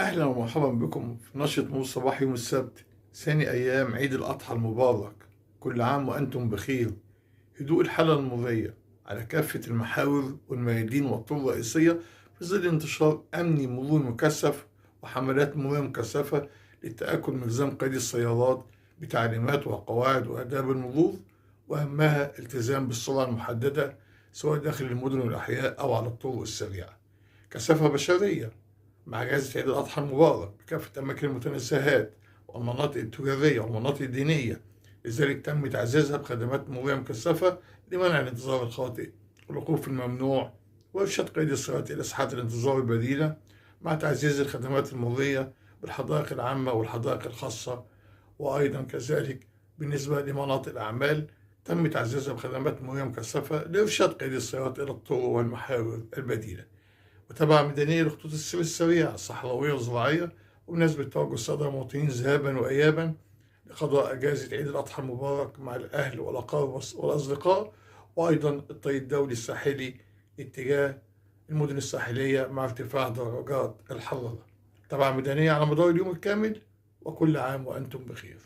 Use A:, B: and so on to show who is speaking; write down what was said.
A: أهلا ومرحبا بكم في نشرة نور صباح يوم السبت ثاني أيام عيد الأضحى المبارك. كل عام وأنتم بخير. هدوء الحالة المرضية على كافة المحاور والميادين والطرق الرئيسية في ظل انتشار أمني مرور مكثف وحملات مرور مكثفة للتأكد من التزام قيادي السيارات بتعليمات وقواعد وآداب المرور، وأهمها التزام بالسرعة المحددة سواء داخل المدن والأحياء أو على الطرق السريعة. كثافة بشرية مع أجازة عيد الأضحى المبارك بكافة أماكن المتنزهات والمناطق التجارية والمناطق الدينية، لذلك تم تعزيزها بخدمات مرورية مكثفة لمنع الانتظار الخاطئ والوقوف الممنوع وإرشاد قيد السيارات إلى ساحات الانتظار البديلة، مع تعزيز الخدمات المرورية بالحدائق العامة والحدائق الخاصة. وأيضا كذلك بالنسبة لمناطق الأعمال تم تعزيزها بخدمات مرورية مكثفة لإرشاد قيد السيارات إلى الطرق والمحاور البديلة، وتبع ميدانية لخطوط السير السريعة الصحراوية والزراعية، وبمناسبة توجه السادة المواطنين ذهابا وإيابا لقضاء أجازة عيد الأضحى المبارك مع الأهل والأقارب والأصدقاء، وأيضا الطريق الدولي الساحلي اتجاه المدن الساحلية مع ارتفاع درجات الحرارة. تبع ميدانية على مدار اليوم الكامل، وكل عام وأنتم بخير.